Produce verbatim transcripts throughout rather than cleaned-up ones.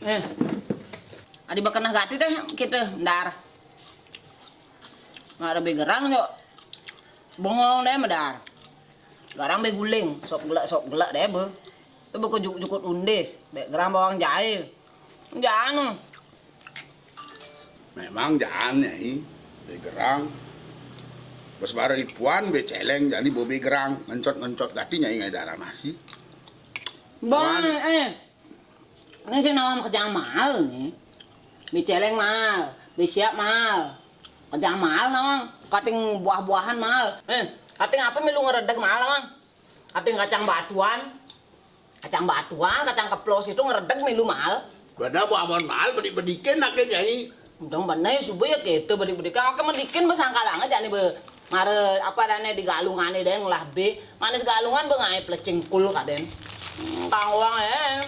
Eh. Adi bekenah gati deh kite, ndar. Mara begerang, yo. Bengong deh, medar. Garang beguling, sop gelek, sop gelek deh, be. Itu beko juk-jukut undis, begerang bawang jahe. Janu. Memang jaan, Nyai, begerang. Bes bare ipuan, beceleng, jani bo begerang. Ngencot-ngencot gati, Nyai, ngai darah nasi. Bang, Wan. Eh. Ini sih nawang kerjaan mahal nih. Beceleng mahal, besiap mahal. Kerjaan mahal nawang. Kating buah-buahan mahal. Eh, kating apa milu ngeredek mahal nawang? Kating kacang batuan. Kacang batuan, kacang keplos itu ngeredek milu mahal. Bana mau amon mahal, bedik-bedikin ake, Nyai. Udah bener, subuh ya gitu, bedik-bedikin. Oke, medikin besangkalang aja nih, be. Mare apa dane di Galungan nih, deh, ngelah be. Manis Galungan be ngai plecingkul kaden. Hmm, kang wang, eh.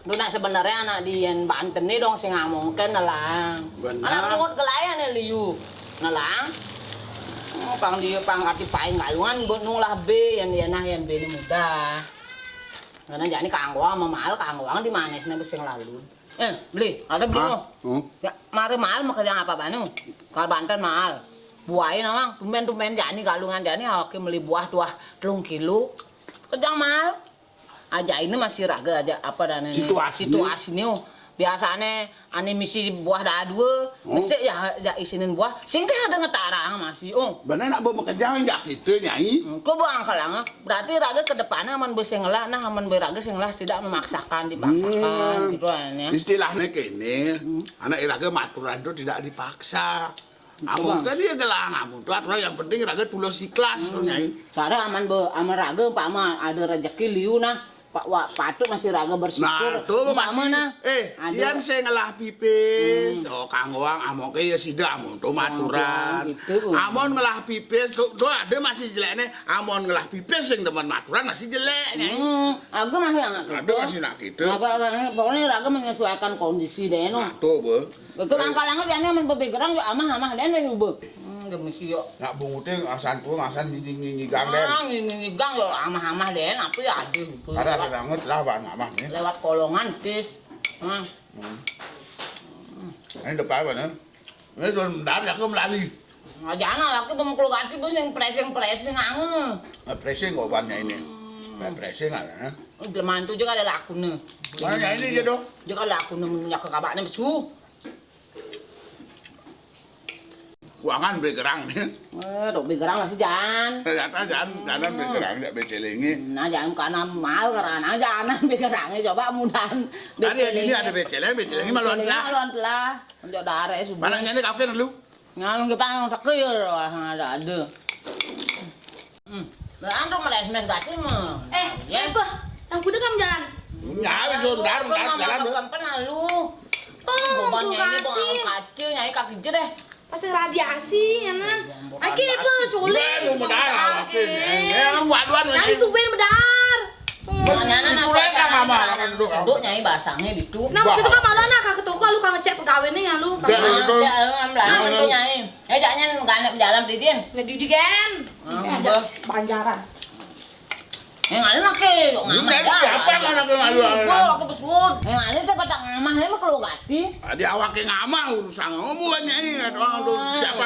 Lu nak sebenarnya anak di yen Banten nih dong sing ngamongken nelang. Benar. Anak ngut gelayan ya liu. Nelang. Oh, pang dia pang kati paing Galungan be nung lah be yen yen nah yen be ini mudah. Karena jani kang wang sama mahal, kang wang di manisnya be sing lalu. Eh, beli, ada beli. Hah? Oh. Hmm? Ya, mare mahal mah kerja apa banu? Kalau Banten mahal. Buahin nawang, tumben-tumben jani Galungan jani, oke, beli buah tuah telung kilo. Kerja mahal. Aja ini masih raga aja apa dan ini. Situasi. Situasi nih, oh. Biasane ane misi buah dah dua, hmm, mesik ya, ya isinin buah. Sing teh ada ngetarang masih, oh. Bener nak bawa mekejang jak itu, Nyai. Hmm, kok bawa angkalang, ah? Berarti raga ke depannya aman be sing ngelah, nah aman be raga sing ngelah tidak memaksakan, dipaksakan, hmm, gitu kan ya. Istilahnya kene, hmm, anak iraga maturan tuh tidak dipaksa. Amun kan dia gelang, amun tuh aturan yang penting raga tulus ikhlas, hmm, tuh, Nyai. Cara aman be, aman raga umpama ada rezeki liu nah, Pak, wa, patut masih raga bersyukur. Nah, tuh umpama masih, nah. Eh, aduh. Ian saya ngelah pipis. Hmm. Oh, kang wang, amun ke ya sida, amun tuh maturan. Gitu. Amun ngelah pipis, tuh, tuh ada masih jeleknya. Amun ngelah pipis yang demen maturan masih jelek, Nyai. Hmm, aku masih anak. Ada gitu. Masih nak gitu. Apa, pokoknya raga menyesuaikan kondisi deh, no. Nah, tuh, be. Betul, angkalange jane amun bebegerang yo amah-amah den wis ubeh. Hmm, demi si yo. Nak bunguting asan tuh, asan nyinyigang den. Ah, nyinyigang yo amah-amah den, apa ya ada gitu. Ada, ada banget lah, Bang, amah nih. Lewat kolongan, tis. Nah. Hmm. Ini depan apa nih? Ini sudah mendadak aku melali. Nah, jangan aku pemukul kaki bos yang pressing-pressing anu. Nah, pressing obatnya ini. Hmm. Nah, pressing ada, ya. Leman tuh juga ada lakune. Mana ini dia dong? Juga lakune minyak ke kabaknya besu. Kuangan begerang nih. Eh, dok begerang masih jan. Ternyata jan, janan begerang, jak becelengi. Nah, jan karena mal karena janan begerangnya coba mudahan. Tadi ini ada beceleng, becelengi maluan telah. Maluan telah. Untuk darah subuh. Mana nyane kau kan lu? Ngalung kita yang teke ya, wah, ada ada. Hmm. Lah, antum meles-mes gati mah. Eh, ya. Eh, bah, yang kuda kamu jalan. Nyari dong, dar, dar, jalan. Kan pernah lu. Tuh, bebannya ini bang kacil, nyai kaki jere. Masih radiasi, ya nah. Aki apa, cule. Udah, lu medar, awakin. Eh, eh, waduan, nyai. Nanti tuh ben medar. Nyana itu rek sama mama, seduk nyai basangnya gitu. Nah, waktu itu kan malu anak ke toko lu kan ngecek pegawainya ya lu. Cek, lu ambil nyai. Eh, jangan gak anak jalan beli din. Ngedidik kan. Banjaran. Yang ada nak ke, yang ngamah. Siapa yang anak yang aduh? Gua aku besut. Yang ada teh patah ngamah, emang kalau gati. Tadi awaknya ngamah urusan ngomong nyai, orang tuh siapa?